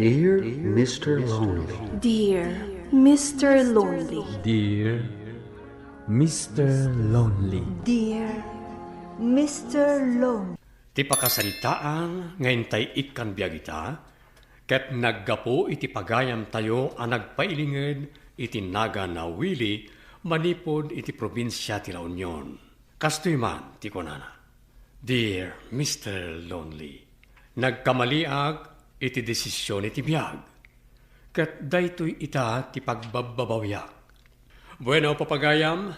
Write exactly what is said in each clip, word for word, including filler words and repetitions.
Dear Mister Lonely. Dear Mister Lonely. Dear Mister Lonely. Dear Mister Lonely. Ti pakasaritaan nga intay ikkan biag ita, ket naggapu iti pagayamtayo a nagpailinged iti nagan a Willie manipud iti probinsia ti La Union. Kastoy man ti kunana, "Dear Mister Lonely, nagkamaliak iti desision iti biag, ket daytoy ita ti pagbabbabawiak." Bueno, papagayam,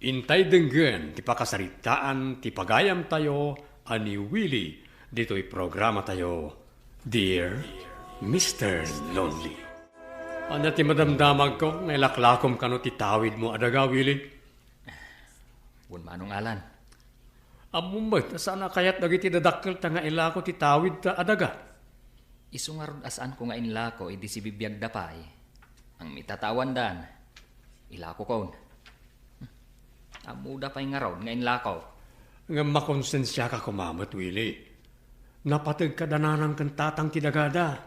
intay denggen ti pakasaritaan ti pagayamtayo a ni Willie ditoy programatayo, Dear Mister Lonely. Ania ti madamdamagko nga ilaklakom kano ti tawidmo a daga, Willie? Wen, Manong Alan. Ammom met a saan a kayat dagiti dadakkelta nga ilako ti tawidta a daga. Isu ngarud a saanko nga inlako idi sibibiagda pay. Ang mitatawandan, ilakokon. Ammoda pay ngarud nga inlako. Ngem makonsensiaka koma met, Willie. Napategka da nanang ken tatang ti dagada.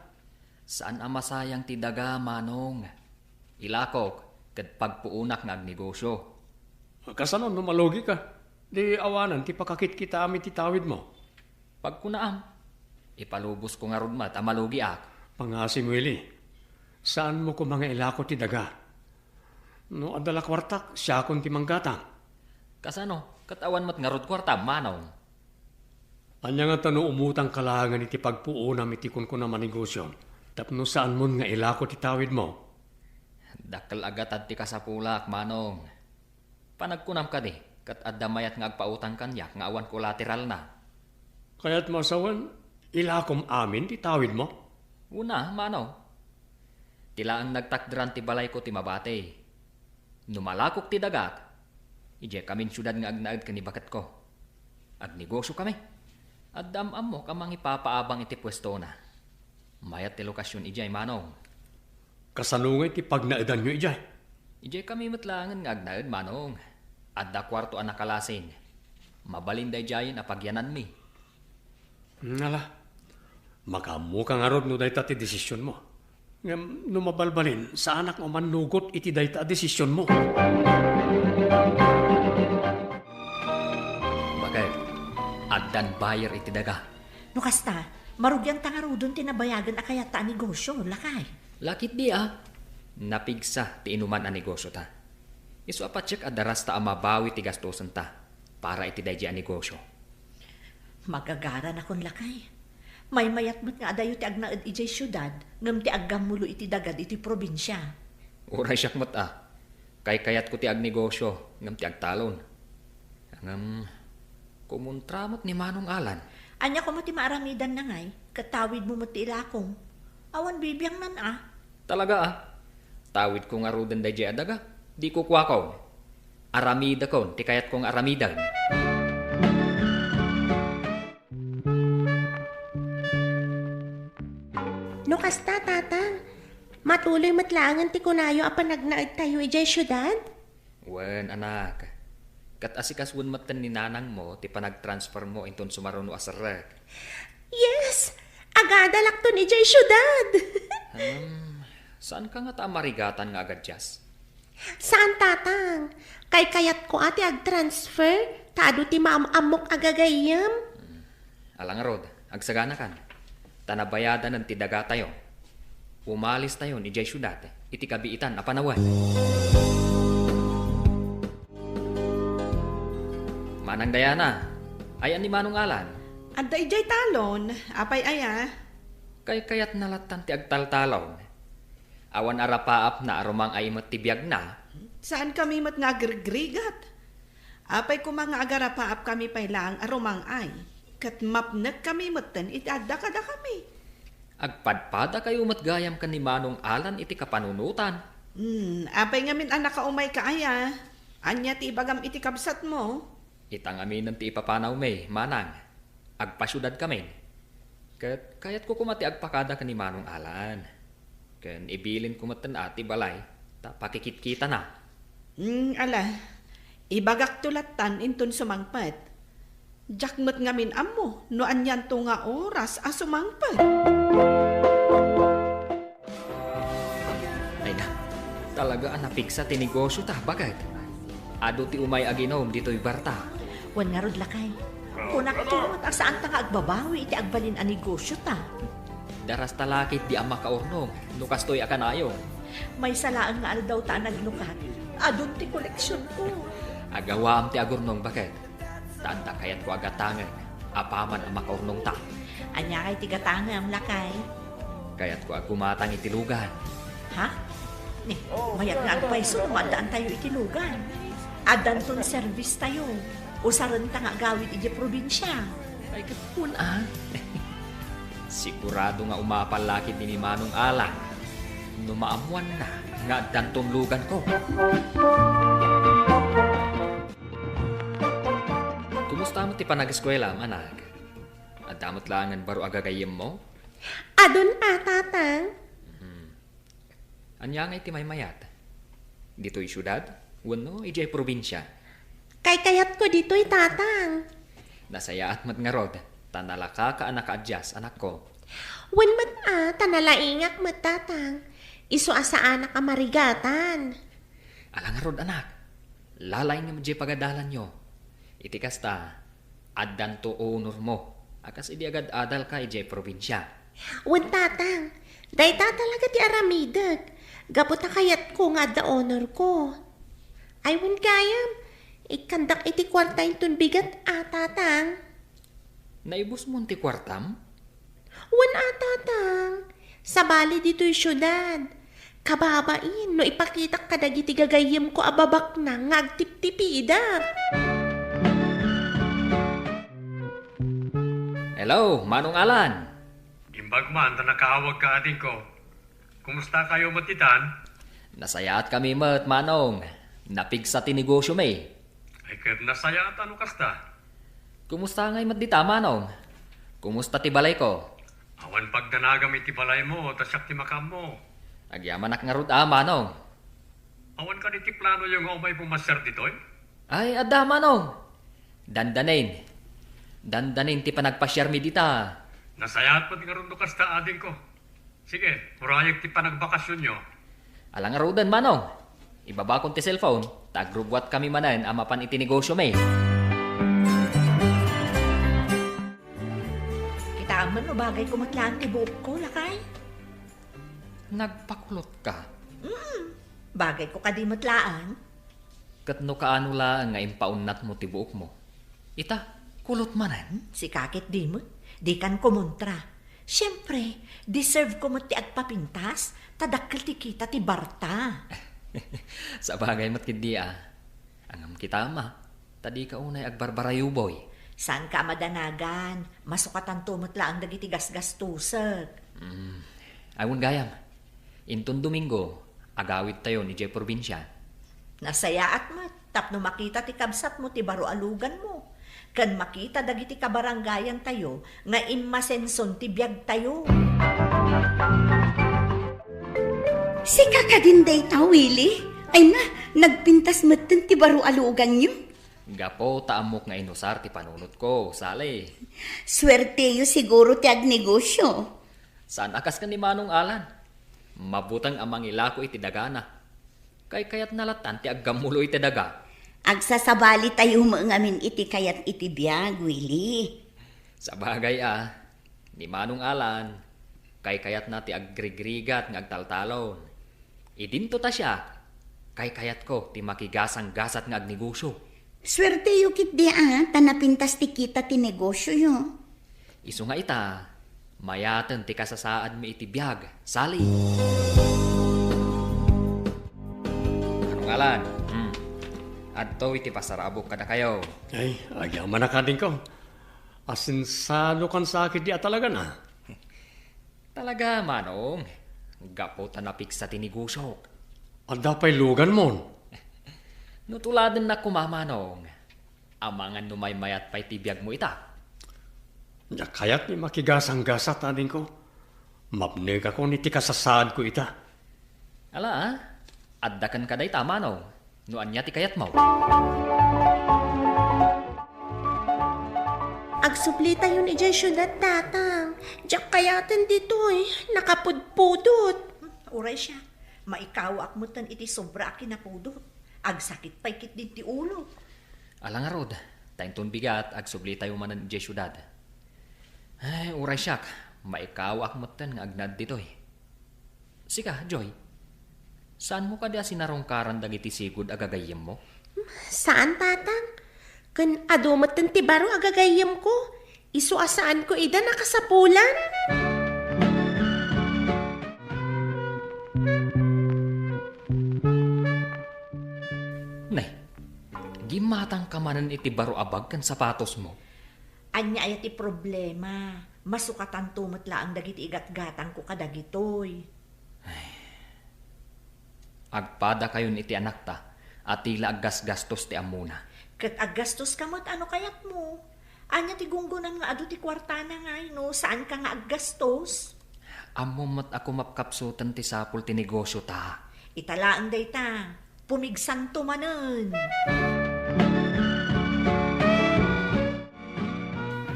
Saan a masayang ti daga, Manong. Ilakok ket pagpuonak nga agnegosio. Kasano no malugika? Di awanen ti pakakitkitaam iti tawidmo. Pagkunaam, ipalubosko ngarud met a malugiak. Pangasim, Willie. Saanmo koma nga ilako ti daga. No adda la kuartak, siakon ti manggatang. Kasano? Ket awan met ngarud kuartam, Manong. Ania ngata no umutangka laengen iti pagpuonam iti kunkunam a negosio tapno saanmon nga ilako ti tawidmo? Dakkel a gatad ti kasapulak, Manong. Panagkunam kadi, ket adda mayat nga agpautang kaniak nga awan kolateralna. Kayatmo a sawen, ilakom amin ti tawidmo? Una, Manong. Ti laeng nagtakderan ti balayko ti mabati. No malakok ti dagak, idiay kamin siudad nga agnaed ken ni baketko. Agnegosio kami. Adda am-ammok a mangipapaabang iti puestona. Mayat ti lokasion idiay, Manong. Kasano ngay ti pagnaedanyo idiay? Idiay kami met laengen nga agnaed, Manong. Adda kuarto a nakalasin. Mabalin daydiayen a pagyananmi. Ala, makaammoka ngarud no dayta ti desisionmo. Ngem no mabalbalin, saanak nga umannugot iti dayta a desisionmo. Bakit? Addan buyer iti daga. No kasta, marugianta ngaruden ti nabayagen a kayatta a negosio, lakay. Lakit di a. Napigsa ti inuman a negosiota. Isu a patiek a darasta a mabawi ti gastosenta para iti daydi a negosio. Magagaranakon, lakay. Maymayat met nga adayo ti agnaed idiay siudad ngem ti aggammulo iti dagad iti probinsia. Uray siak met a. Kaykayatko ti agnegosio ngem ti agtalon. Ngem, kumontra met ni Manong Alan. Ania koma ti maaramidanna ngay, ket tawidmo met ti ilakom. Awan bibiangnan a. Talaga a. Tawidko ngaruden daydiay a daga. Di kukuakon. Aramidakon ti kayatko nga aramiden. No kasta, Tatang, matuloy met laengen ti kunayo a panagnaedtayo idiay siudad? Wen, anak. Ket asikasuen metten ni nanangmo ti panagtransfermo inton sumaruno a serrek. Yes! Agadalakton idiay siudad! Hmm, saanka ngata a marigatan nga agadias? Saan, Tatang. Kaykayatko a ti agtransfer, ta adu ti maam-ammok a gagayyem. Hmm. Ala ngarud, agsaganakan. Ta nabayadanen ti dagatayo. Umalistayon idiay siudad iti kabiitan a panawen. Manang Diana, ayan ni Manong Alan? Adda idiay talon, apay aya? Kaykayatna lattan ti agtaltalon. Awan arapaapna a rumang-ay met ti biagna. Saankami met nga agrigrigat. Apay koma nga agarapaapkami pay laeng a rumang-ay, ket mapnekkami metten iti adda kadakami. Agpadpadakayo met gayam ken ni Manong Alan iti kapanunotan. Hmm, apay ngamin a nakaumayka aya? Ania ti ibagam iti kabsatmo? Ita ngaminen ti ipapanawmi, Manang. Agpasiudadkamin. Ket kayatko koma ti agpakada ken ni Manong Alan. Ken ibilinko metten a ti balay ta pakikitkitana. Hmm, ala, ibagakto lattan inton sumangpet. Diak met ngamin ammo no anianto nga oras a sumangpet. Aga a napigsa ti negosiota, baket? Adu ti umay aginum ditoy barta. Wen ngarud, lakay. Kunak met a saanta nga agbabawi iti agbalin a negosiota. Darasta la ketdi a makaurnong no kastoy a kanayon. Maysa laeng nga aldawta a naglukat, adun ti koleksionko. Agawaam ti agurnong, baket. Ta adda kayatko a gatangek apaman a makaurnongta. Ania ngay ti gatangem, lakay? Kayatko a gumatang iti lugan. Ha? Ni, mayat nga agpayso no addaantayo iti lugan. Addanton service tayo. Usarenta nga agawid idiay probinsia. Ay, ket kun a. Sigurado nga umapal la ketdi ni Manong Alan no maammuanna nga addanton luganko. Kumusta met ti panag-eskuelam, anak? Adda met laengen baro a gagayyemmo? Adun a, Tatang. Mhm. Ania ngay ti maymayat? Ditoy siudad wenno idiay probinsia? Kaykayatko ditoy, Tatang. Nasayaat met ngarud, ta nalakaka a nakaadias, anakko. Wen met a, ta nalaingak met, Tatang. Isu a saanak a marigatan. Ala ngarud, anak. Lalaingem diay pagadalanyo. Iti kasta, addanto onormo a kas idi agad-adalka idiay probinsia. Wen, Tatang, dayta talaga ti aramidek. Gapu ta kayatko nga adda onorko. Ay, wen gayam, ikkandak iti kuarta inton bigat a, Tatang. Naibusmon ti kuartam? Wen a, Tatang. Sabali ditoy siudad. Kababain no ipakitak kadagiti gagayyemko a babaknang nga agtiptipidak. Hello, Manong Alan. Imbag man ta nakaawagka, adingko. Kumustakayo met ditan? Nasayaatkami met, Manong. Napigsa ti negosyomi. Ay, ket nasayaat a no kasta. Kumusta ngay met dita, Manong? Kumusta ti balayko? Awan pagdanagam iti balaymo, ta siak ti makaammo. Agyamanak ngarud a, Manong. Awan kadi ti planoyo nga umay pumasiar ditoy? Ay, adda, Manong. Dandanin. Dandanin ti panagpasiarmi dita. Nasayaat met ngarud no kasta, adingko. Sige, urayek ti panagbakasionyo. Ala ngaruden, Manong. Ibabakon ti cellphone, ta agrubbuatkami manen a mapan iti negosyomi. Kitaem met no bagayko met laeng ti buokko, lakay? Nagpakulotka? Mm, bagayko kadi met laeng. Ket no kaano laeng nga impaunatmo ti buokmo, ita, kulot manen? Sika ketdi met, dikan kumontra. Siempre, deserve ko met ti agpapintas, ta dakkel ti kita ti barta. Sabagay met ketdi a. Ngem kitaem a, ta dika unay agbarbarayuboy. Saanka a madanagan, masukatanto met laeng dagiti gasgastusek. Mm. Ay, wen gayam. Inton Domingo, agawidtayon idiay probinsia. Nasayaat met tapno makita ti kabsatmo ti baro a luganmo, ken makita dagiti kabarangayantayo nga immasenson ti biagtayo. Sika kadin dayta, Willie? Ay na, nagpintas metten ti baro a luganyo. Gapu ta ammok nga inusar ti panunotko, Sally. Suerteyo siguro ti agnegosyo. Saan a kas ken ni Manong Alan. Mabuteng a mangilako iti dagana. Kaykayatna latan ti aggammulo iti daga. Agsasabalitayo met ngamin iti kayat iti biag, Willie. Sabagay a, ni Manong Alan, kaykayatna ti agrigrigat nga agtaltalon. Idinto ta siak, kaykayatko ti makigasanggasat nga agnegosyo. Suerteyo ketdi a, ta napintas ti kita ti negosyoyo. Isu nga ita, mayaten ti kasasaadmi iti biag, Sally. Manong Alan, hmm, adto iti pasarabok kadakayo. Ay, agyamanak, adingko. Asensadokan sa ketdi a talagan a. Talaga, Manong, gapu ta napigsa ti negosyok. Adda pay luganmon? No tuladennak koma, Manong, amangan no maymayat pay ti biagmo ita. Diak kayat ti makigasanggasat, adingko. Mapnekakon iti kasasaadko ita. Ala, a? Adda kenka dayta, Manong, no ania ti kayatmo. Agsublitayon idiay siudad, Tatang. Diak kayaten ditoy. Nakapudpudot. Uray siak. Maikawaak metten iti sobra a kinapudot. Agsakit pay ketdin ti ulok. Ala ngarud, ta inton bigat, agsublitayo manen idiay siudad. Ay, uray siak, maikawaak metten nga agnaed ditoy. Sika, Joy, saanmo kadi a sinarungkaran dagiti sigud a gagayyemmo? Saan, Tatang. Ken adu metten ti baro a gagayyemko. Isu a saanko ida nakasapulan. Nay, gimmatangka manen iti baro a bag ken sapatosmo. Ania aya ti problema? Masukatanto met laeng dagiti igatgatangko kadagitoy. Agpadakayon iti anakta, a ti la aggasgastos ti ammona. Ket aggastoska met a no kayatmo. Ania ti gunggonan nga adu ti kuartana ngay no saanka nga aggastos? Ammom met a kumapkapsoten ti sapul ti negosio ta. Ita laeng dayta, pumigsanto manen.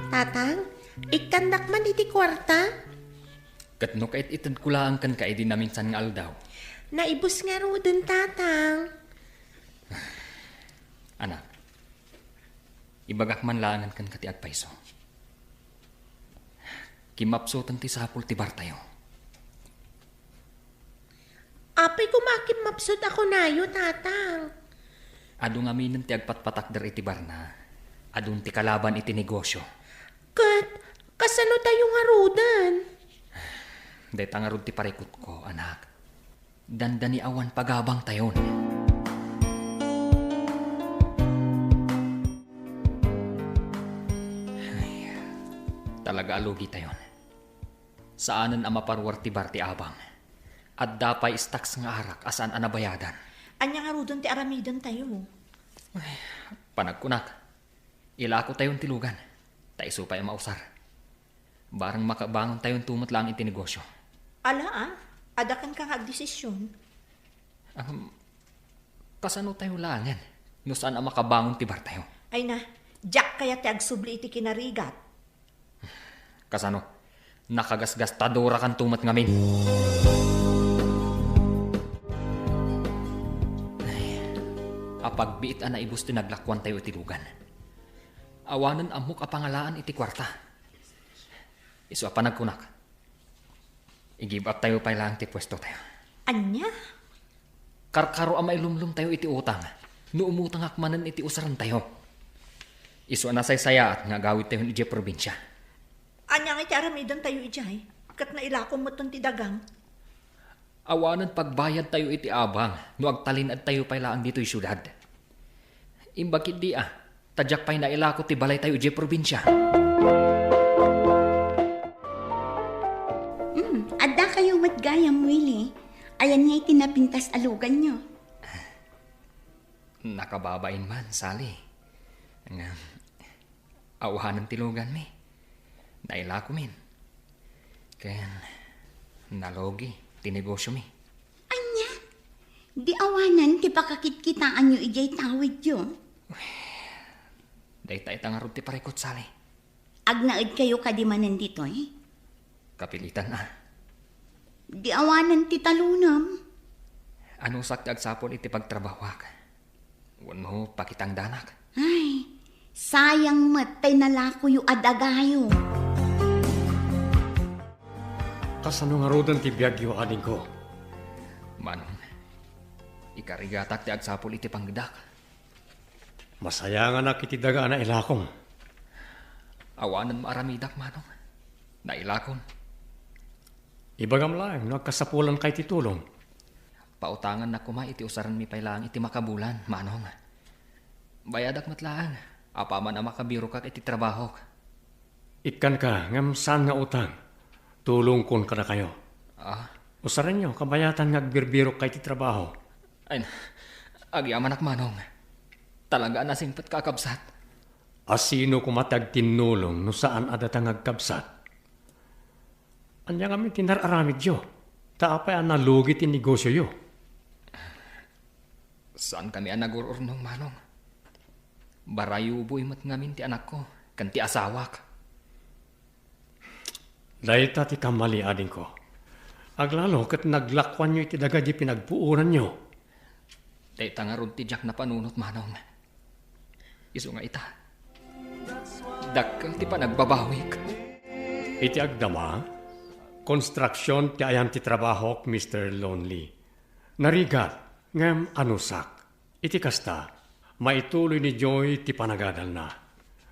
Tatang, ikkandak man iti kuarta? Ket no kait-itedko laeng kenka idi naminsan nga aldaw? Naibus ngaruden, Tatang. Anak, ibagak man laengen kenka ti agpayso. Kimmapsoten ti sapul ti bartayo. Apay koma a kimmapsot a kunayo, Tatang? Adu ngaminen ti agpatpatakder iti barna. Adun ti kalaban iti negosio. Ket, kasano tayo ngaruden? Dayta ngarud ti parikutko, anak. Dandani awan pagabangtayon. Ay, talaga a lugitayon. Saanen a maparuar ti bar ti abang. Adda pay stocks nga arak a saan a nabayadan. Ania ngaruden ti aramidentayo? Ay, panagkunak, ilakotayon ti lugan, ta isu pay a mausar. Barang makabangontayon met laeng iti negosio. Ala, a, adda kenka nga agdesisyon. Ahem, kasano tayo laengen no saan a makabangon ti bartayo? Ay na, diak kayat ti agsubli iti kinarigat. Kasano? Nakagasgastadorakanto met ngamin. Ay, apagbiit a naibus ti naglakuantayo iti lugan. Awanen ammok a pangalaan iti kuarta. Isu a panagkunak, i-give up tayo pay laeng ti puesto tayo. Ania? Karkaro a mailumlom tayo iti utang no umutangak manen iti usaren tayo. Isu a nasaysayaat nga agawid tayo idiay probinsia. Ania nga iti aramiden tayo idiay? Ket nailakom metten ti dagang. Awanen pagbayad tayo iti abang no agtalinaed tayo pay laeng ditoy siudad. Imbag idi a, ta diak pay nailako ti balay tayo idiay probinsia. Mm, adda kayo met gayam, Willie. Ayan nga iti napintas a luganyo. Nakababain man, Sally. Ngem, awanen ti luganmi. Nailakomin. Ken nalugi ti negosiomi. Ania? Di awanen ti pakakitkitaanyo idiay tawidyo? Dayta ita ngarud ti parikut, Sally. Agnaed kayo kadi manen ditoy? Kapilitan a. Di awanen ti talunem? Anusak ti agsapul iti pagtrabahoak? Wenno pakitangdanak? Ay, sayang met tay nalakoyo a dagayo. Kasano ngaruden ti biagyo, adingko? Manong, ikarigatak ti agsapul iti panggedak. Masayanganak iti daga a nailakom. Awanen maaramidak, Manong. Nailakon. Ibagam laeng no agkasapulanka iti tulong. Pautangannak koma iti usarenmi pay laeng iti makabulan, Manong. Bayadak met laeng, apaman a makabirokak iti trabahok. Ikkanka, ngem saan nga utang. Tulongkon kadakayo. Ah? Usarenyo, kabayatan nga agbirbirokka iti trabaho. Ay, agyamanak, Manong. Talaga a nasingpetka a kabsat. A sino koma ti agtinnulong no saan a datang agkabsat? Ania ngamin ti nar-aramidyo? Ta apay a nalugi ti negosioyo? Saankami a nagur-urnong, Manong. Barayuboy met ngamin ti anakko ken ti asawak. Dayta ti kammali, adingko. Aglalo ket naglakuanyo iti daga di pinagpuonanyo. Dayta ngarud ti diak napanunot, manong. Isu nga ita, dakkel ti panagbabawik. Iti agdama, konstruksion ti ayan ti trabahok, Mister Lonely. Narigat, ngem anusak. Iti kasta, maituloy ni Joy ti panagadalna.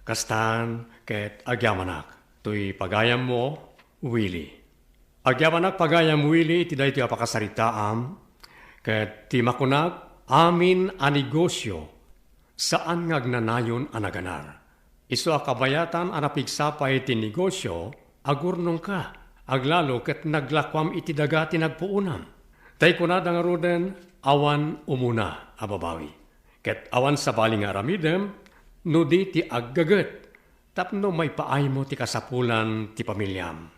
Kastan ket agyamanak, toy pagayammo, Willie. Agyamanak pagayam, Willie, iti daytoy a pakasaritaam, ket ti makunak, amin a negosio, saan nga agnanayon a naganar. Isu a kabayatan a napigsa pay ti negosio, agurnongka, aglalo ket naglakuam iti daga ti nagpuonam. Tay kunada ngaruden, awan umuna a babawi. Ket awan sabali nga aramidem, no di ti aggaget, tapno maipaaymo ti kasapulan ti pamiliam.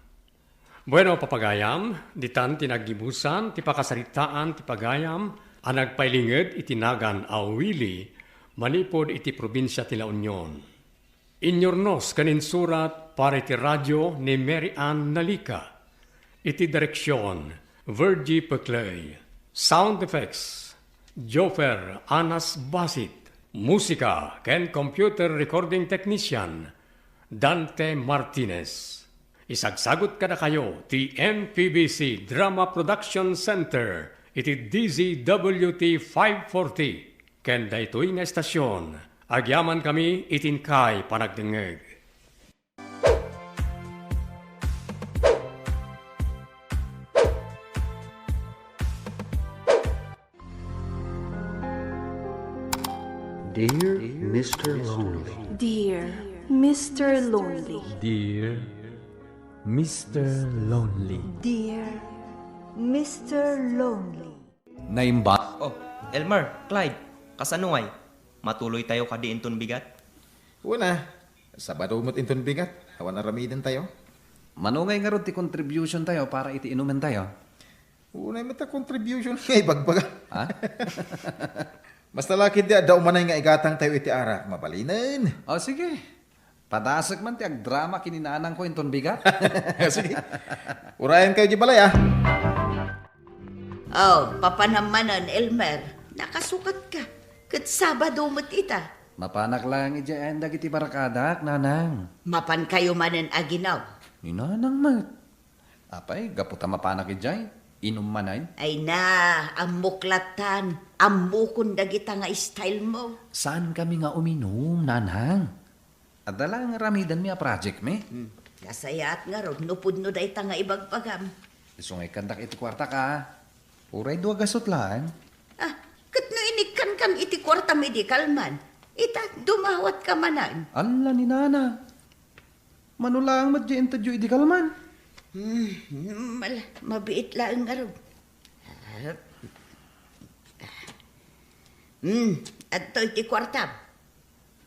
Bueno, papagayam, ditan ti naggibusan ti pakasaritaan ti pagayam a nagpailinged iti nagan a Willie manipud iti probinsia ti La Union. Inyurnos ken insurat para iti radio ni Mary Ann Nalica. Iti direksion, Virgie Peclay. Sound effects, Jofer Anas Basit. Musika ken computer recording technician, Dante Martinez. Isagsagut kadakayo ti M P B C Drama Production Center iti D Z W T five forty. Ken daytoy nga estasion, agyamankami iti inkay panagdengngeg. Dear Mister Lonely. Dear Mister Lonely. Dear Mister Lonely. Dear Mister Lonely. Naimba? Oh, Elmer, Clyde, kasano ngay? Matuloy tayo kadi inton bigat? Una, Sabado met inton bigat, awan aramiden tayo. Mano ngay ngarud ti contribution tayo para iti inumen tayo? Unay met a contribution nga ibagbaga. Ha? Basta la ketdi adda umanay nga igatang tayo iti arak, mabalinen. O, sige. Padasek man ti agdrama ken ni nanangko inton bigat. Sige. Urayan kayo di balay, ah. Oh, papanam manen, Elmer. Nakasukat ka. Ket Sabado met ita. Mapanak laeng idiay ayan dagiti barkadak, nanang. Mapan kayo manen aginum. Ni nanang met. Apay, gapu ta mapanak idiay, inum manen? Ay na, ammok latan. Ammokon dagita nga style mo. Saan kami nga uminum, nanang? Adda laeng aramidenmi a project mi. Hmm. Nasayaat ngarud no pudno dayta nga ibagbagam. Isu nga ikkandak iti kuartak. Uray dua gasut laeng. Ah, ket no inikkankam iti kuartam idi kalman, ita, dumawatka manen. Alla ni nana. Mano laeng met diay intedyo idi kalman? Hmm, hmm, mal-, mabiit laeng ngarud. Hmm, adtoy ti kuartam.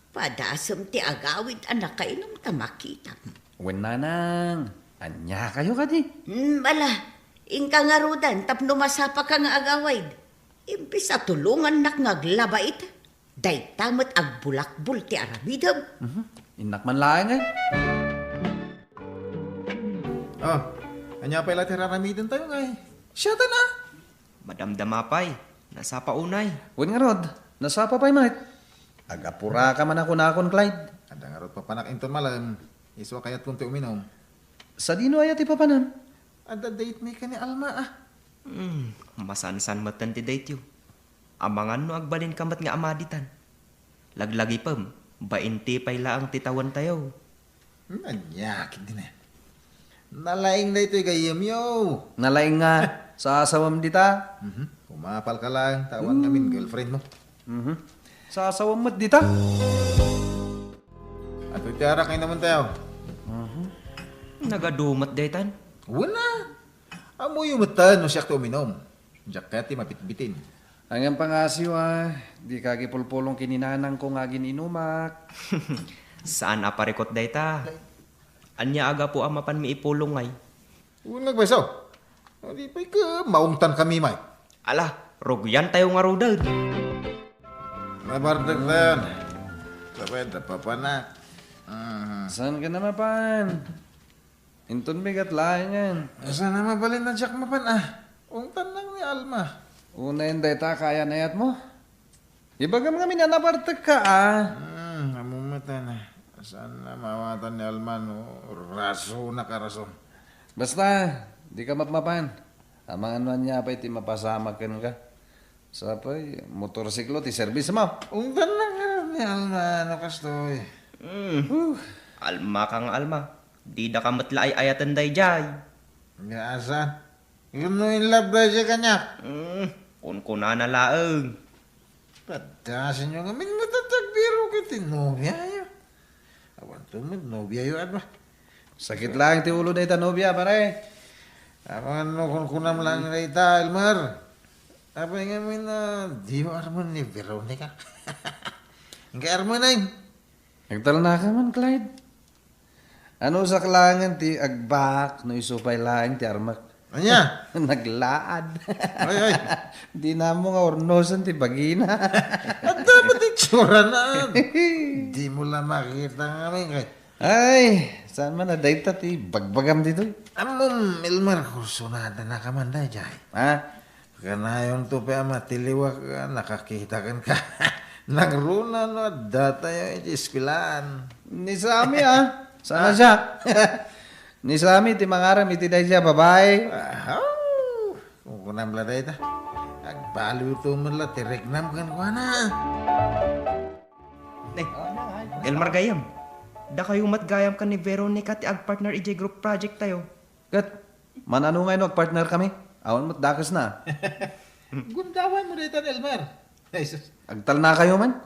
Padasem ti agawid a nakainum ta makitam. Wen nanang, ania kayo kadi? Hmm, ala, inka ngaruden tapno masapaka nga agawid. Imbes a tulongannak nga aglaba ita, dayta met agbulakbol ti aramidem. Mhm. Innak man laeng, eh. Oh, ania pay la ti raramiden tayo, ngay? Siya ta na. Madamdama pay. Nasapa unay. Wen ngarud, nasapa pay met. Agapuraka man a kunakon, Clyde. Adda ngarud papanak inton malem. Isu a kayatkon ti uminum. Sadino aya ti papanam? Adda date mi ken ni Alma, ah. Hmm, masansan metten ti date yo. Amangan no agbalinka met nga amaditan. Laglagipem, bainte pay laeng ti tawen tayo. Hmm, ania ketdin, eh. Nalaing daytoy gayyemyo. Nalaing nga, sasawem dita. Mhm. Umapal ka laeng, ta awan ngamin girlfriend mo. Mhm. Sasawem met dita. Adtoy ti arak nga inumentayo. Mhm. Nagadu met daytan. Wen a. Ammoyo metten no siak ti uminum. Diak kayat ti mabitbitin. Ngem pangasiw a, dika agipulpulong ken ni nanangko nga agin-inumak. Saan a parikut dayta. Ania a gapu a mapanmi ipulong ngay? Wen nga agpayso. Di pay ket maungtankami met. Ala, rugiantayo ngaruden. Nabardek den. Sabay da papanak. Mhm. Saan ka na mapan? Inton bigat laengen. Saan a mabalin a diak mapan, a? Ungtan lang ni Alma. Unayen dayta kayan-ayatmo. Ibagam ngamin a nabartekka, a. Hmm, ammom met a. Saan a maawatan ni Alma no rasonak a rason. Basta, dika mapmapan. Amangan no ania pay ti mapasamak kenka. Sapay, motorsiklo ti serbismo. Ungtan lang ngarud ni Alma no kastoy. Hmm. Huh. Alma ka nga Alma. Didaka met la ay-ayaten daydiay. Nga saan? Wenno in love daydiay kaniak? Hmm. Kunkunana laeng. Padasenyo ngamin met a ti agbirok iti nobiayo. Awanto met nobiayo, ano? Sakit laeng ti ulo dayta nobia, pare. Amangan no kunkunam laeng dayta, Elmer. Apay ngamin a diyo armen ni Veronica? Inka armen, ay? Nagtalnaka man, Clyde. Anusak laengen ti agbaak no isu pay laeng ti armek. Ania? Naglaad. Ay, ay. Di namo nga urnosen ti bagina. Adda met itsurana. Dimo la makita ngamin kay. Ay, saan man a dayta ti bagbagam ditoy? Ammom, Elmer, kursunada na ka man daydiay. Ha? Kanayonto pay a matiliwak a nakakita kenka. Nangruna no adda tayo iti eskuelaan. Ni Sammy, a. Saan a siak? Ni Sammy ti mangarem iti daydiay a babai. Ahaw! Kunkunam la dayta. Agbaliwto met la ti riknam kenkuana. Ne, Elmer gayam. Dakayo met gayam ken ni Veronica ti agpartner idiay group project tayo. Ket, man-ano ngay no agpartner kami? Awan met dakesna. Gundawaymo dayta, Elmer. Ay, sus. Agtalnakayo man?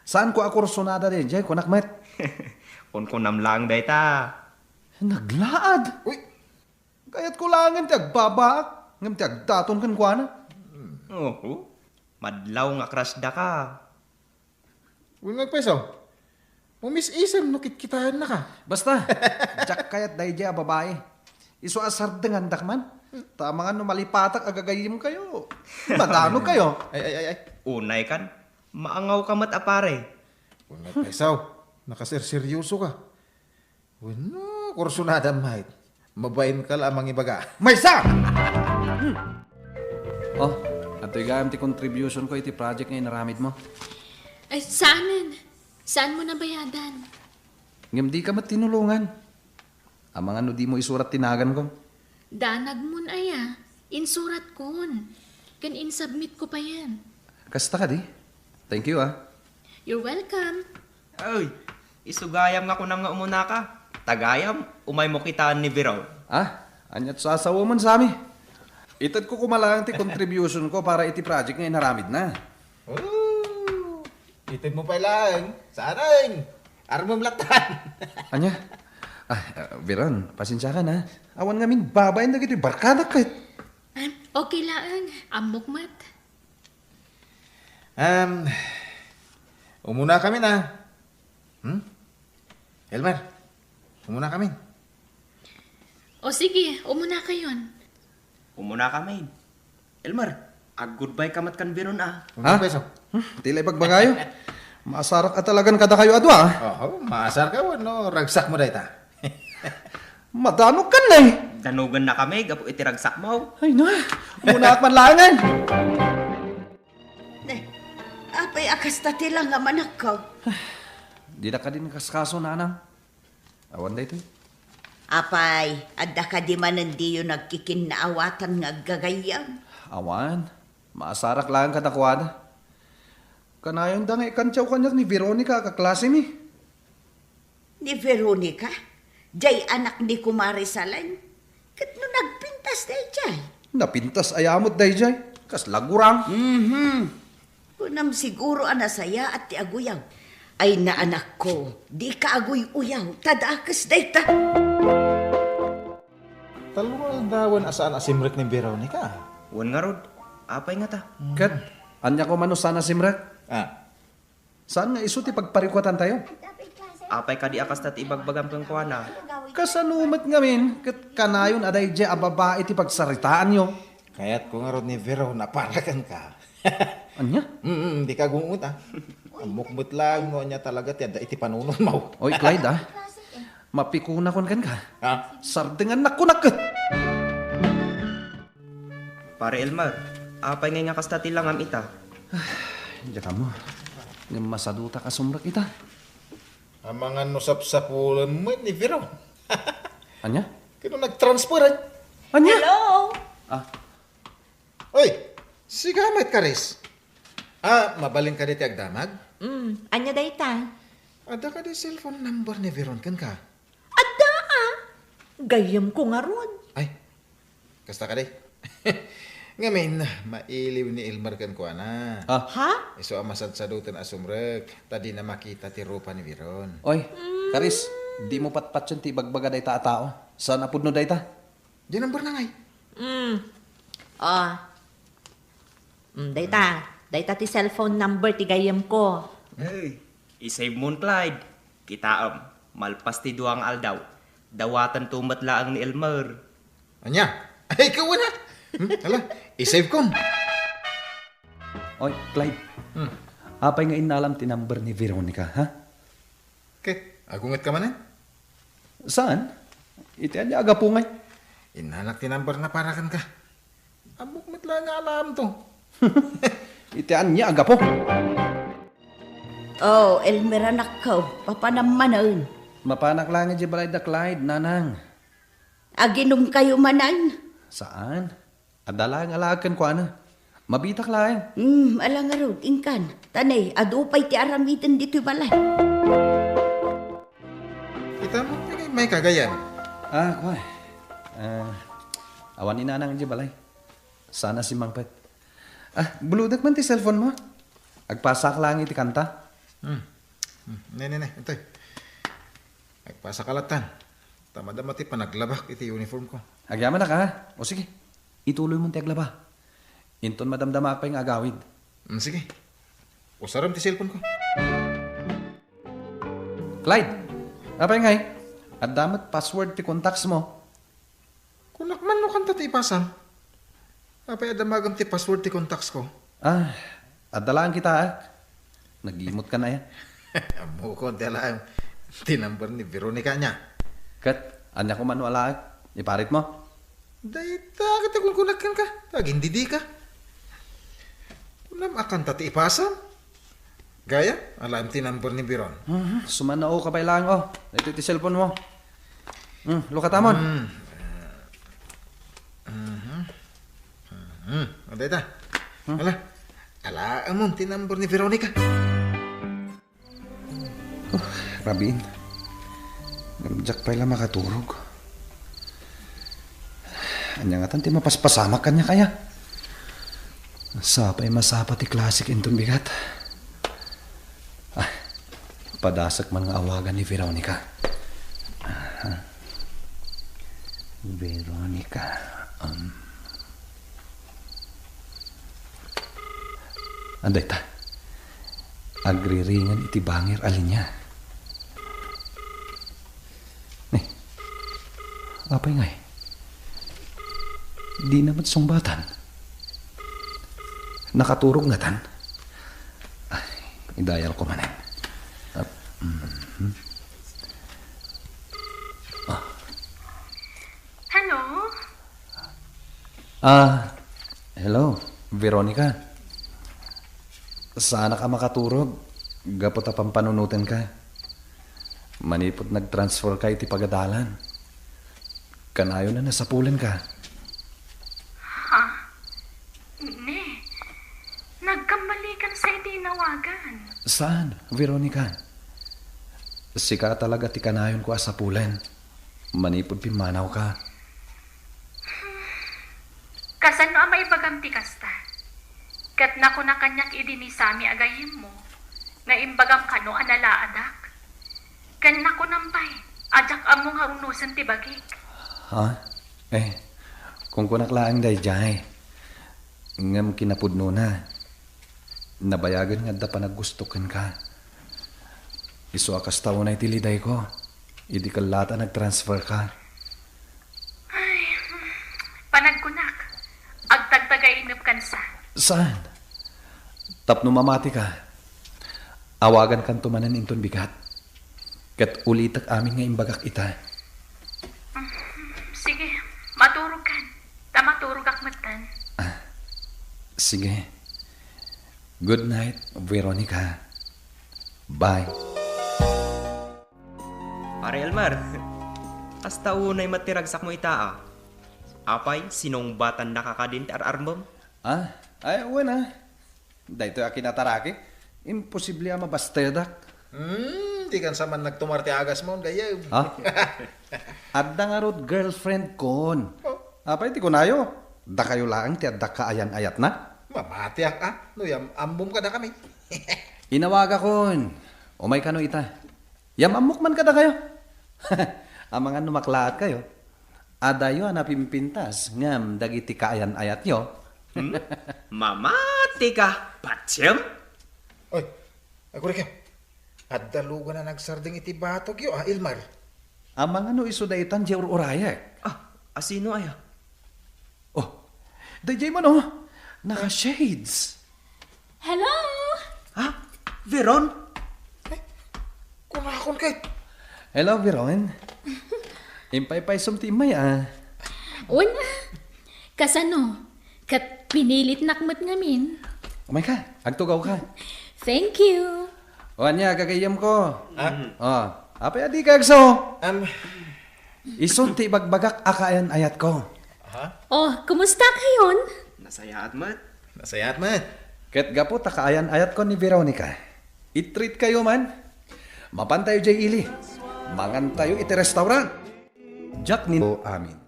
Saanko a kursunada daydiay, kunak met. Kunkunam laeng dayta. Naglaad. Uy. Kayatko laengen ti agbabaak, ngem ti agdaton kenkuana. Oho. Madlaw nga crush daka. Wenno agpayso, umis-isem no kitkitaennaka. Basta, diak kayat daydiay a babai. Isu a sardengandak man. Ta amangan no malipatak a gagayyemkayo. Madanokayo. Ay, ay, ay, ay. Unay kan, maangawka met a pare. Wenno agpayso, nakaserseryosoka. Wenno, kursunadam met. Mabainka la a mangibaga. Maysa! Hmm. Oh, adtoy gayam ti contributionko iti project nga inaramidmo. Ay, saanen. Saanmo nabayadan? Ngem dika met tinulongan. Amangan no dimo isurat ti naganko. Danagmon aya. Insuratkon. Ken insubmitko payen. Kasta kadi? Thank you, a. You're welcome. Ay, isu gayam nga kunam nga umunaka. Ta gayam, umaymo kitaen ni Veron. A? Ania't sasawamen, Sammy? Itedko koma laeng ti contributionko para iti project nga inaramidna. Oh, itedmo pay laeng. Saan? Armem latta. Ania? A, Veron, pasensiakan, a. Awan ngamin babain dagitoy barkadak ket. Em, okay laeng. Ammok met. Em, umunakamin, a. Hmm? Elmer, umunakamin. O sige, umunakayon. Umunakamin. Elmer, ag-goodbye ka met kan Veron, a. Ha? Umunakamin, so. Hmm, ti la ibagbagayo. Maasarak a talagan kadakayo a dua, a. Oho, maasarka wenno ragsakmo dayta. Madanokan, ne. Danogannakami gapu iti ragsakmo. Ay, na. Umunaak man laengen. Ne, apay a kasta ti langamanakko? Dida kadi nakaskaso, nanang. Awan daytoy. Apay, adda kadi manen diyo nagkikinnaawatan nga aggagayyem? Awan. Maasarak laeng kadakuada. Kanayonda nga ikantiaw kaniak ni Veronica a kaklasemi. Ni Veronica? Jay anak ni Kumare Salen? Ket no nagpintas dayjay? Napintas aya met dayjay? Kasla gurang. Mhm. Kunam siguro a nasayaat ti aguyaw. Ay, naanakko, dika aguy-uyaw, ta dakes dayta. Tallo nga aldawen a saan a simrek ni Veronica. Wen ngarud, apay ngata? Ket, ania koma no saan a simrek? Ah. Saan nga isu ti pagparikuatantayo? Apay kadi a kasta ti ibagbagam kenkuana? Kasano met ngamin ket kanayon a daydiay a babai ti pagsaritaanyo? Kayatko ngarud ni Veron a para kenka. Ania? Mm, dika gungot, ah. Ammok met laeng no ania talaga ti adda iti panunotmo. Oy, Clyde, ah. Mapikunakon kenka. Ha? Sardengannak kunak ket. Pare Elmer, apay ngay nga kasta ti langam ita? Diak ammo. Ngem masadutak a sumrek ita. Amangan no sapsapulen met ni Veron. Ania? Kano nag-transfer, eh? Ania? Hello? Ah, Oy, sika met, Karis. Ah, mabalin kadi ti agdamag? Mm, ania dayta? Adda kadi cellphone number ni Veron kenka? Adda, ah. Gayyemko ngarud. Ay, kasta kadi. Ngamin, mailiw ni Elmer kenkuana. Ah. Ha? Isu a masadsadoten a sumrek, ta dina makita ti rupa ni Veron. Oy, Karis, dimo patpatien ti ibagbaga dayta a tao. Saan a pudno dayta? Diay number na ngay? Mm. Ah. Mm, dayta. Dayta ti cellphone number ti gayyemko. Hey, i-save mon, Clyde. Kitaem, malpas ti dua nga aldaw, dawatanto met laeng ni Elmer. Ania? Ay, ikaw na. Hmm, hala, i-save kon. Oy, Clyde. Hmm. Apay nga innalam ti number ni Veronica, ha? Ket, agungetka manen? Saan? Iti ania a gapu ngay? Innanak ti number na para kenka. Ammok met la nga alaamto. Iti ania a gapu? Oh, Elmer anakko, papanam manen. Mapanak laeng idiay balay da Clyde, nanang. Aginumkayo manen? Saan? Adda laeng alaak kenkuana. Mabitak laeng. Hmm, ala ngarud, inkan. Ta ne, adu pay ti aramiden ditoy balay. Kita mo, pagay may kagayan. Ah, kuan. Ah, awan ni nanang idiay balay. Saan a simmangpet. Ah, bulodek man ti cellphone mo. Agpasak laeng iti kanta. Hmm. Hmm. Ne, ne, ne. Itoy. Agpasak ka lattan. Ta madama ti panaglabak iti uniform ko. Agyamanak, ha? O sige. Ituloy mo ti aglaba. Inton madamdamaak pay nga agawid. Hmm, sige. Usarem ti cellphone ko. Clyde, apay ngay? Adda met password ti contacts mo. Kunak man no kanta ti ipasam. Apay a damagem ti password ti contacts ko? Ah, adda laeng kitaak. Nagimot ka na ya. Ammokon ti alaem ti number ni Veronica nia. Ket, ania koma no alaek? Iparit mo? Dayta ket kunkunak kenka. Agindidi ka. Kunam a kanta ti ipasam. Gayam, alaem ti number ni Veron. Mhm, sumanao ka pay laeng, oh. Ito ti cellphone mo. Hmm, lukatamon. Hmm. Mhm. Mhm. Adda ita. Hmm. Ala. Alaemon ti number ni Veronica. Oh, rabiin. Ngem diak pay la makaturog. Ania ngatan ti mapaspasamak kaniak aya? Sapay masapa ti klasik inton bigat. Ah, padasek man nga awagan ni Veronica. Aha. Veronica, um. Adda ita. Agriringan iti bangir a linia. Eh, apay ngay? Dina met sungbatan. Nakaturog ngatan? Ay, idayal ko manen. Ah, mhm. Ah. Hello? Ah, hello, Veronica. Saanak a makaturog gapu ta pampanunotenka. Manipud nagtransfer ka iti pagadalan, kanayon a nasapulenka. Ha? Ne, nagkamalikan sa iti inawagan. Saan, Veronica? Sika talaga ti kanayonko a sapulen. Manipud pimmanawka. Kasano a maibagam ti kasta? Ket nakuna kaniak idi ni Sammy a gayyemmo nga imbagam kano a nalaadak? Ken nakunam pay a diak ammo nga unosen ti bagik. Ha? Eh, kunkunak laeng daydiay. Ngem kinapudnona, nabayagen nga adda panaggusto kenka. Isu a kasta unay ti lidayko, idi kellaat a nagtransfer ka. Ay, panagkunak, agtagtagainep kansa. Saan? Tapno mamati ka, awagan kanto manen inton bigat. Ket ulitek amin nga imbagak ita. Sige, maturogkan. Ta maturogak metten. Ah, sige. Good night, Veronica. Bye. Pare Elmer, kasta unay met ti ragsakmo ita, a. Apay, sinungbatannaka kadin ti ar-armem? Ah, ay, wen, a. Daytoy a kinataraki, imposible a mabastedak. Hmm, dikan sa man nagtumar ti agasmon, gayyem. Ha? Adda ngarud girlfriendkon. Oh. Apay ti kunayo? Dakayo laeng ti adda kaayan-ayatna? Mamatiak, a. No yam-, ammom kadakami. Inawagakon. Umay kano ita. Yam-ammok man kadakayo. Amangan no maklaatkayo. Adayo a napimpintas ngem dagiti kaayan-ayatyo. Hmm? Mamatika, patiem? Oy, agurikyo. Adda lugan a nagsardeng iti batogyo, a, Elmer. Amangan no isu daytan diay ur-urayek. Ah, asino aya? Oh, daydiay man, oh. Naka-shades. Hello? Ha? Veron? Kunakon ket. Hello, Veron. Impaypaysom ti immay, a. Wen, a. Kasano? Ket pinilitnak met ngamin. Umayka, agtugawka. Thank you. O, ania, gagayyemko? Ah? O, apay a dika agso? Am. Isu ti ibagbagak a kaayan-ayatko. Aha. O, kumusta kayon? Nasayaat met. Nasayaat met. Ket gapu ta kaayan-ayatko ni Veronica, i-treatkayo man. Mapantayo diay ili. Mangantayo iti restaurant. Diak nin-, o amin.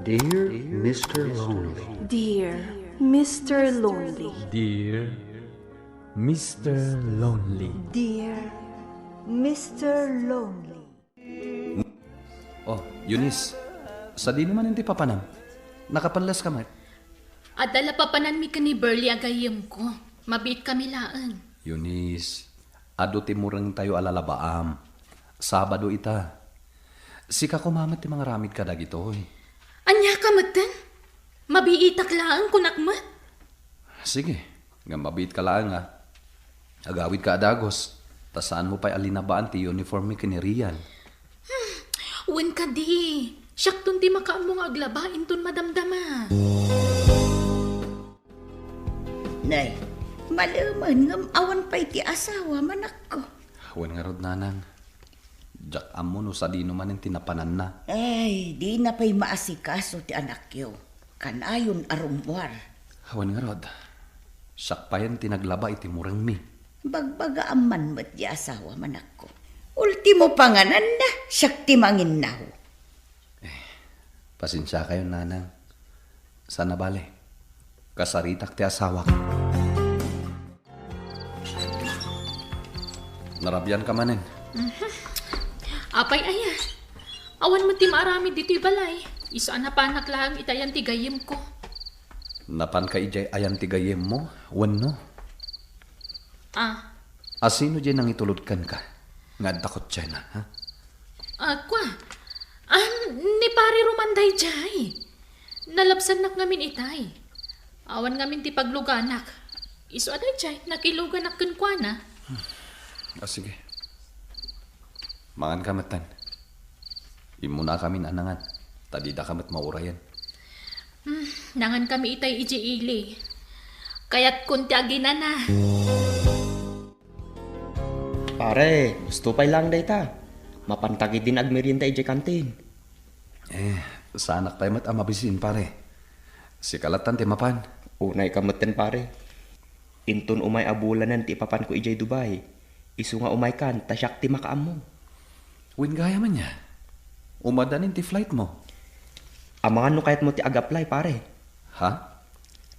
Dear Mister Lonely. Dear Mister Lonely. Dear Mister Lonely. Dear Mister Lonely. Oh, Eunice, sadino manen ti papanam? Nakapelles ka met? Adda la papananmi ken ni Burley a gayyemko. Mabiitkami laeng. Eunice, adu ti murengtayo a lalabaam. Sabado ita. Sika koma met ti mangaramid kadagitoy. Ania ka metten? Mabiitak laeng, kunak met. Sige, ngem mabiitka laeng, a. Agawidka a dagus, ta saanmo pay a linabaan ti uniformmi ken ni Rian. Hmm, wen kadi, siakton ti makaammo nga aglaba inton madamdama. Nay, malemen ngem awan pay ti asawa, manakko. Wen ngarud, nanang. Diak ammo no sadino manen ti napananna. Ay, dina pay maasikaso ti anakyo. Kanayon a rummuar. Wen ngarud, siak payen ti naglaba iti murengmi. Bagbagaam man met ti asawa, manakko. Ultimo pangananna, siak ti manginnaw. Eh, pasensiakayon, nanang. Saan a bale, kasaritak ti asawak. Narabianka manen. Mhm. Apay aya? Awan met ti maaramid ditoy balay. Isu a napanak laeng iti ayan ti gayyemko. Napanka idiay ayan ti gayyemmo, wenno? Ah. Asino diay nangitulod kenka nga adda kotsena, ha? Ah, kua. Ah, ni Pare Roman daydiay. Nalabsannak ngamin itay. Awan ngamin ti pagluganak. Isu a daydiay, nakiluganak kenkuana. Ah, sige. Manganka metten. Immunakamin a nangan, ta didaka met maurayen. Hmm, nangankami itay idiay ili. Kayatkon ti aginana. Pare, gusto pay laeng dayta. Mapanta ketdin agmerienda idiay kantin. Eh, saanak pay met a mabisin, pare. Sika lattan ti mapan. Unayka metten, pare. Inton umay a bulanen ti ipapanko idiay Dubai, isu nga umaykan ta siak ti makaammo. Wen gayam ania? Umadanin ti flightmo? Amangan no kayatmo ti ag-apply, pare. Ha?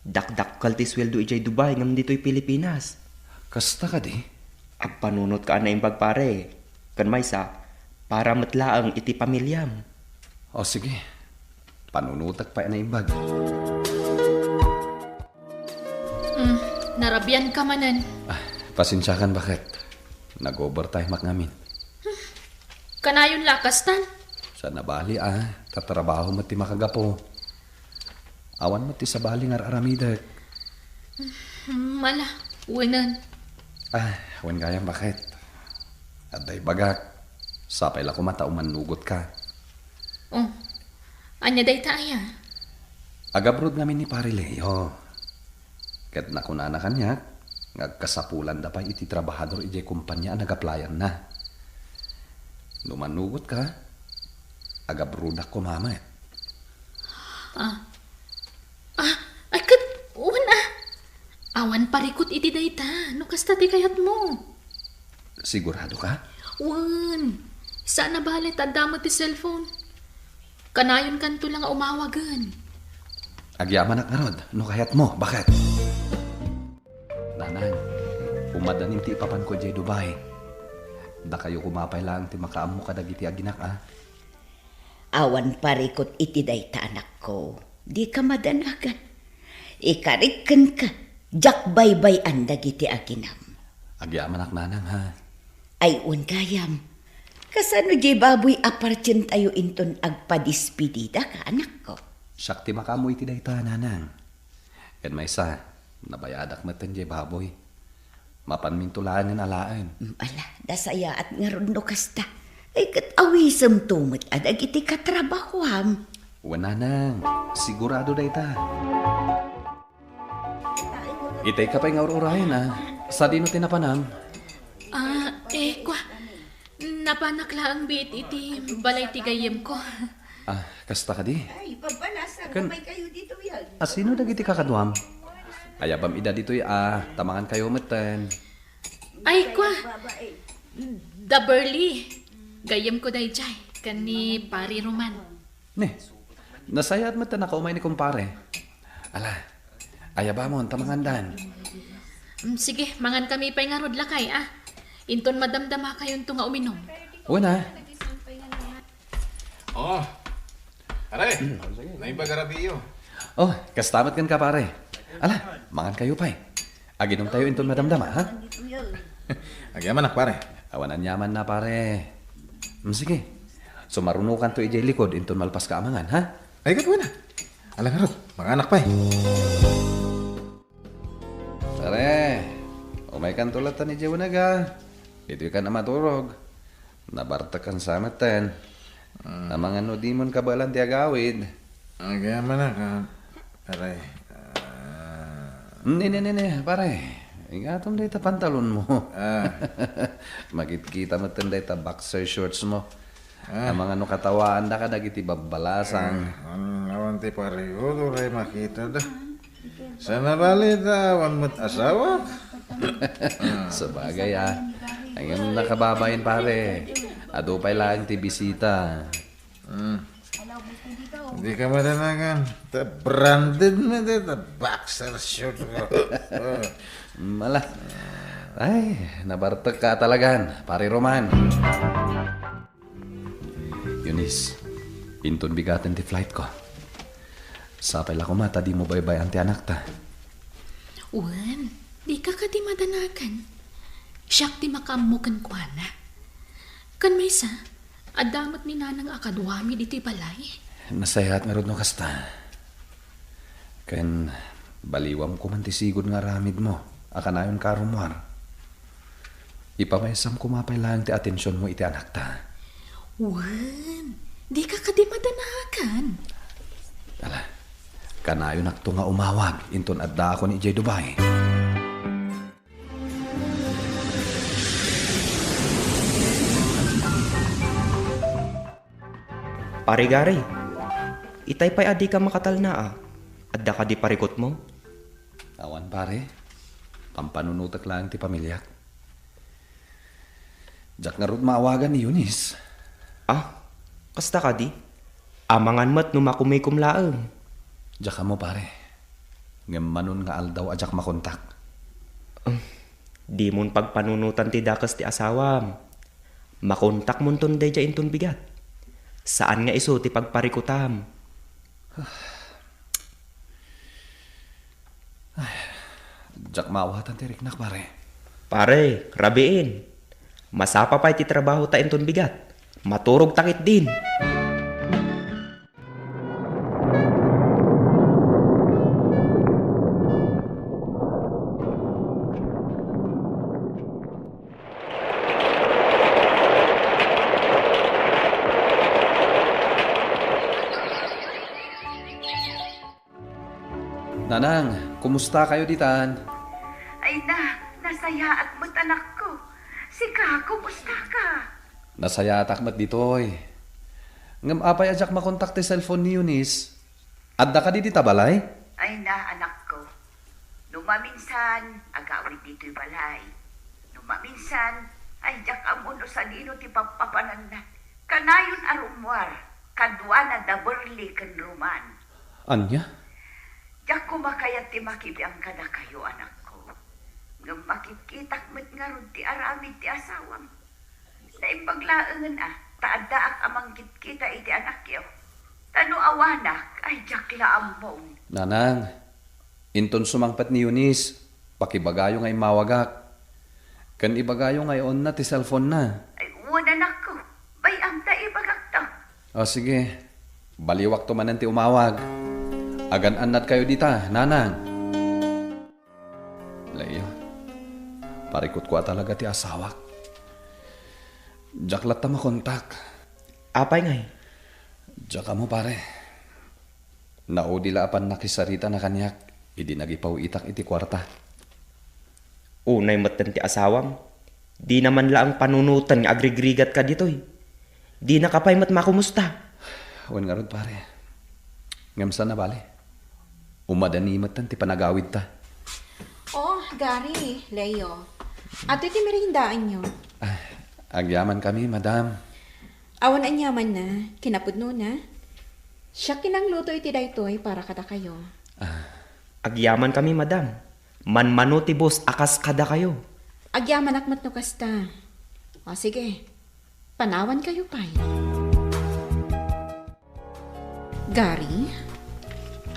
Dakdakkel ti sueldo idiay Dubai ngem ditoy Pilipinas. Kasta kadi? Agpanunotka a naimbag, pare. Ken maysa, para met laeng iti pamiliam. O, sige. Panunotek pay a naimbag. Mm, narabianka manen. Ah, pasensiakan, baket. Nag-overtimeak ngamin. Kanayon la kastan? Saan a bale, a. Tatrabaho met ti makagapu. Awan met ti sabali nga ar-aramidek. Hmm, ala, wenen. Ah, wen gayam, baket. Adda ibagak. Sapay la koma ta umannugotka. Oh, ania dayta aya? Agabroad ngamin ni Pare Leo. Ket nakunana kaniak nga agkasapulanda pay iti trabahador idiay kompania a nagaplayanna. No mannugotka, agabroadak koma met. Ah. Ah, ay ket, wen a. Awan parikut iti dayta, no kasta ti kayatmo. Sigurado ka? Wen. Saan a bale ta adda met ti cellphone. Kanayonkanto la nga umawagen. Agyamanak ngarud, no kayatmo, baket. Nanang, umadanin ti ipapanko idiay Dubai. Dakayo koma pay laeng ti makaammo kadagiti aginak, a. Awan parikut iti dayta, anakko. Dika madanagan. Ikarik kenka, diak baybay-an dagiti aginam. Agyamanak, nanang, ha? Ay, wen gayam. Kasano diay baboy a partientayo inton agpadispidida ka, anakko? Siak ti makaammo iti dayta, nanang. Ken maysa, nabayadak metten diay baboy. Mapanminto laengen alaen. Mm, ala, nasayaat ngarud no kasta. Ay, ket awisemto met a dagiti katrabahoam. Wen, nanang, sigurado dayta. Itay ka pay nga ur-urayen, a. Sadino ti napanam? Ah, eh, kua. Napanak laeng biit iti balay ti gayyemko. Ah, kasta kadi? Ay, pabbalasang Ken, umay kayo dito yan. Asino dagiti kakaduam? Ayabam ida ditoy, a, ta mangan kayo metten. Ay, kua. Da Burley. Gayyemko daydiay, ken ni Pari Roman. Ne, nasayaat met ta nakaumay ni kumpare. Ala, ayabamon ta mangandan. Mm, sige, mangan kami pay ngarud, lakay, a. Inton madamdama kayonto nga uminom. Wen a. Oh, pare, naimbag a rabiyo. Oh, kasta met kenka, pare. Ala, mangan kayo pay. Aginom tayo inton madamdama, ha? Agyamanak, pare. Awan aniamanna, pare. Mm, sige. Sumarunokanto idiay likod inton malpaska a mangan, ha? Ay, ket wen a. Ala ngarud, manganak pay. Pare, umaykanto latta idiay uneg a. Ditoykan a maturog. Nabartekkan sa metten. Mm. Amangan no dimon kabaelan ti agawid. Agyamanak, a. Aray. Ah. Ne, ne, ne, ne, pare. Ingatom dayta pantalonmo. Ah. Makitkita metten dayta boxer shortsmo. Ah. Amangan no katawaandaka dagiti babbalasang. Ah, awan, awan ti parikut, uray makitada. Saan a bale ta awan met asawak? Sabagay, a. Ngem nakababain, pare. Adu pay laeng ti bisita. Hmm. Dika madanagan. Ta branded met dayta boxer short ko. Mala. Ay, nabartekka talagan, Pare Roman. Eunice, inton bigaten ti flightko. Sapay la koma ta dimo baybay-an ti anakta. Wen, dika kadi madanagan. Siak ti makaammo kenkuana. Ken maysa, adda met ni Nanang a kaduami ditoy balay. Nasayaat ngarud no kasta. Ken baliwam koman ti sigud nga aramidmo a kanayonka a rummuar. Ipamaysam koma pay laeng ti atensionmo iti anakta. Wen, dika kadi madanagan. Ala, kanayonakto nga umawag inton addaakon idiay Dubai. Pare Gary, itay pay a dika makatalna a. Adda kadi parikutmo? Awan, pare. Pampanunotek laeng ti pamiliak. Diak ngarud maawagan ni Eunice. Ah, kasta kadi? Amangan met no makumikom laeng. Diak ammo, pare. Ngem manon nga aldaw a diak makontak. Um, dimon pagpanunotan ti dakes ti asawam. Makontakmonton daydiay inton bigat. Saan nga isu ti pagparikutam. Ay, diak maawatan ti riknak, pare. Pare, rabiin. Masapa pay ti trabahota inton bigat. Maturogta ketdin. Nanang, kumusta kayo ditan? Ay na, nasayaat met, anakko. Sika, kumusta ka? Nasayaatak met ditoy. Ngem apay a diak makontak ti cellphone ni Eunice? Adda kadi dita balay? Ay na, anakko. No maminsan, agawid ditoy balay. No maminsan, ay diak ammo no sadino ti pappapananna. Kanayon a rummuar, kaduana da Burley ken Roman. Ania? Diak koma kayat ti makibiang kadakayo, anakko. Ngem makitkitak met ngarud ti aramid ti asawam. Naimbag laengen a, ta addaak a mangkitkita iti anakyo. Ta no awanak, ay diak la ammom. Nanang, inton sumangpet ni Eunice, pakibagayo nga immawagak. Ken ibagayo nga ionna ti cellphone na. Ay, wen, anakko. Bay-am ta ibagakto. O, sige. Baliwakto manen ti umawag. Agan-annad kayo dita, Nanang. Leo, parikutko a talaga ti asawak. Diak latta makontak. Apay ngay? Diak ammo, pare. Naudi la a pannakisarita na kaniak idi nagipaw-itak iti kuarta. Unay metten ti asawam. Dina man laeng panunoten nga agrigrigat ka ditoy. Dina ka pay met makumusta. Wen ngarud, pare. Ngem saan a bale. Umadani metten ti panagawidta. Oh, Gary, Leo. Adtoy ti meriendaanyo. Ah, agyamankami, madam. Awan aniamanna, kinapudnona. Siak ti nangluto iti daytoy para kadakayo. Ah. Agyamankami, madam. Manmano ti boss a kas kadakayo. Agyamanak met no kasta. O, sige. Panawankayo pay. Gary,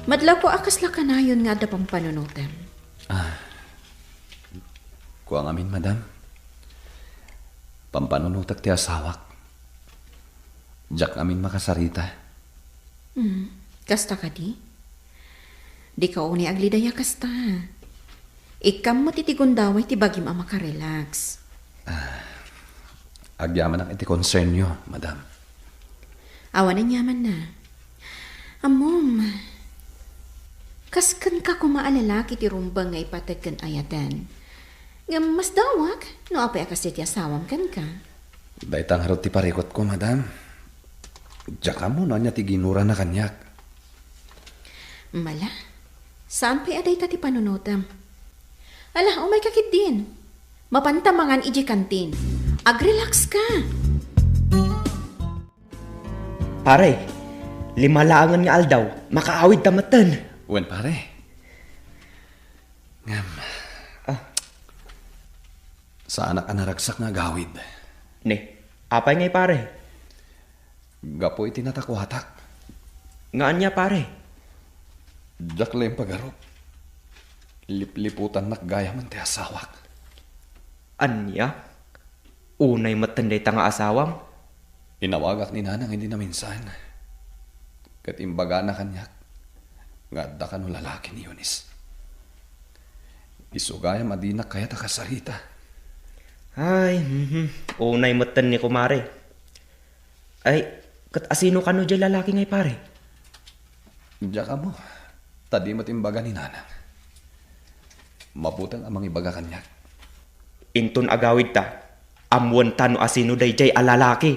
madlawko a kasla kanayon nga adda pampanunotem. Ah, kua ngamin, madam. Pampanunotek ti asawak. Diak ngamin makasarita. Hmm, kasta kadi? Dika unay aglidaya kasta. Ikkam met iti gundaway ti bagim a makarelax. Ah, agyamanak iti concernyo, madam. Awan aniamanna. Ammom, kas kenka koma a lalaki ti rumbeng nga ipateg ken ayaten. Ngem masdawak no apay a kas ti asawam kenka. Dayta ngarud ti parikutko, madam. Diak ammo no ania ti ginurana kaniak. Mala, saan pay a dayta ti panunotem. Ala, umayka ketdin. Mapanta mangan idiay kantin. Agrelax ka. Pare, lima laengen nga aldaw, makaawidta metten. Wen, pare. Ngem, ah, saanak a naragsak nga agawid. Ne, apay ngay, pare? Gapu iti natakuatak. Nga ania, pare? Diak laeng pagarup. Lipliputannak gayamen ti asawak. Ania? Unay metten dayta nga asawam? Inawagak ni Nanang idi naminsan. Ket imbagana kaniak nga adda kano lalaki ni Eunice. Isu gayam a dinak kayat a kasarita. Ay, mhm. Unay metten ni kumare. Ay, ket asino kano diay lalaki ngay, pare? Diak ammo, ta di met imbaga ni Nanang. Mabuteng a mangibaga kaniak. Inton agawidta, ammoenta no asino daydiay a lalaki.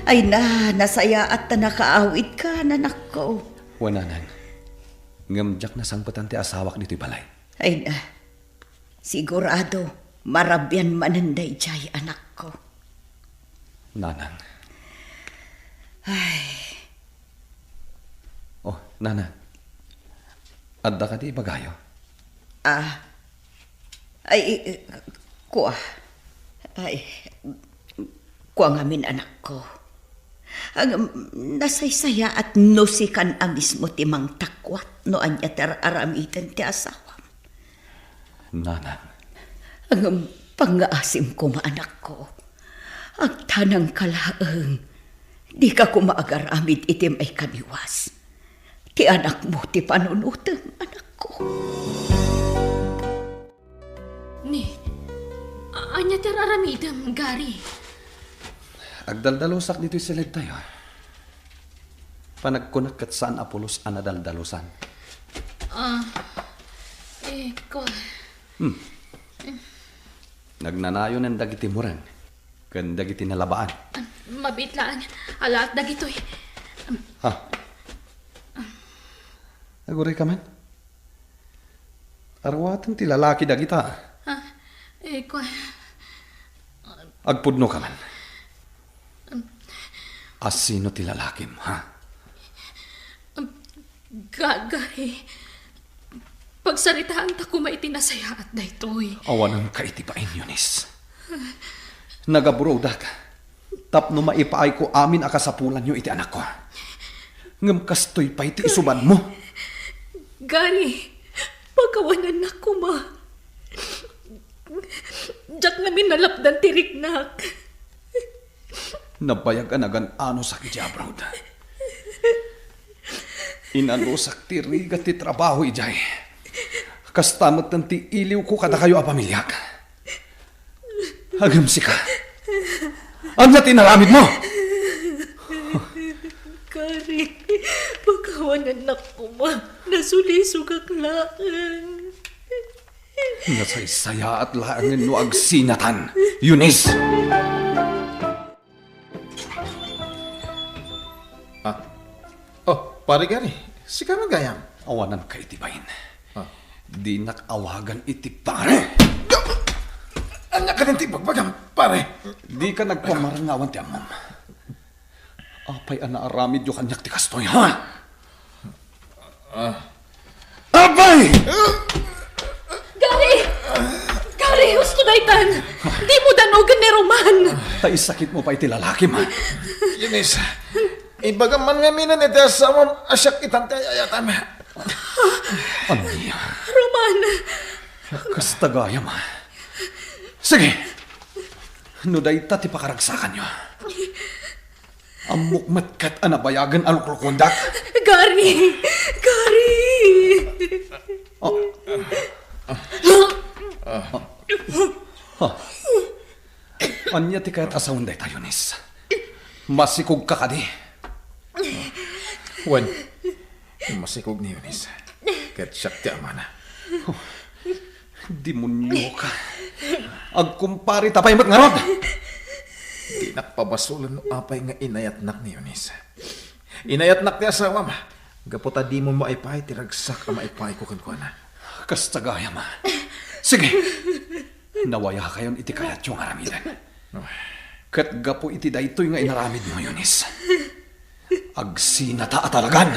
Ay na, nasayaat ta nakaawidka, nanakko. Wen, Nanang. Ngem diak nasangpetan ti asawak ditoy balay. Ay na, sigurado, marabian manen daydiay, anakko. Nanang. Ay. Oh, Nanang. Adda kadi ibagayo? Ah. Ay, i-, i-, kua. Ay, kua ngamin, anakko. Ang, nasaysayaat no sikan a mismo ti mangtakuat no ania ti ar-aramiden ti asawam. Nanang. Ngem pangngaasim koma, anakko. Agtanangka laeng. Dika koma agaramid iti maikaniwas. Ti anakmo ti panunotem, anakko. Ni, Ania ti ar-aramidem, Gary? Agdaldalusak ditoy siledtayo. Panagkunak ket saan a pulos a nadaldalusan. Ah, eh, ko. Hmm. Nagnanayonen dagiti mureng ken dagiti nalabaan. Mabiit laeng a laat dagitoy. Ha? Agurayka man? Aruaten ti lalaki dagita. Ah, eh, ko. Agpudno ka man. Asino ti lalakim, ha? Gagari, pagsaritaanta koma iti nasayaat daytoy. Awanan ka iti bain, Eunice. Nagaburodak tapno maipaayko amin a kasapulanyo iti anakko. Ngem kastoy pay ti isubanmo. Gary, pakawanannak koma. Diak ngamin nalapdan ti riknak. Nabayag a nagan-anosak iti abroad. Inanusak ti rigat ti trabaho idiay. Kasta metten ti iliwko kadakayo a pamiliak. Ngem sika, ania ti inaramidmo? Gary, pakawanannak koma. Nasulisogak laeng. Nasaysayaat laengen no agsinatan, Eunice! Ah. Oh, Pare Gary, sika man gayam? Awananka iti bain. Ah. Dinak awagan iti pare. Ania kadin ti ibagbagam, pare? Dika nagpamarangawan ti ammom. Apay a naaramidyo kaniak ti kastoy, ha? Ah. Apay! Gary! Gary, husto daytan! Dimo danogen ni Roman! Ta isakitmo pay ti lalakim, ha? Eunice, ibagam man ngaminen iti asawam a siak itan ti ay-ayatam. Ania? Roman! Kasta gayam, ha? Sige! No dayta ti pakaragsakanyo. Ammok met ket a nabayagen a luklukuendak. Gary! Gary! Oh. Oh. Ania ti kayat a sawen dayta, Eunice? Masikogka kadi? Wen, masikog ni Eunice. Ket siak ti amana. Oh. Demonioka. Agkumpareta pay met ngarud. Dinak pabasolen no apay nga inayatnak ni Eunice. Inayatnak ti asawam gapu ta dimo maipaay ti ragsak a maipaayko kenkuana. Kasta gayam, a. Sige. Nawayakayon iti kayatyo nga aramiden. Ket gapu iti daytoy nga inaramidmo, Eunice, agsinata a talagan.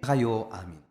Kayo amin.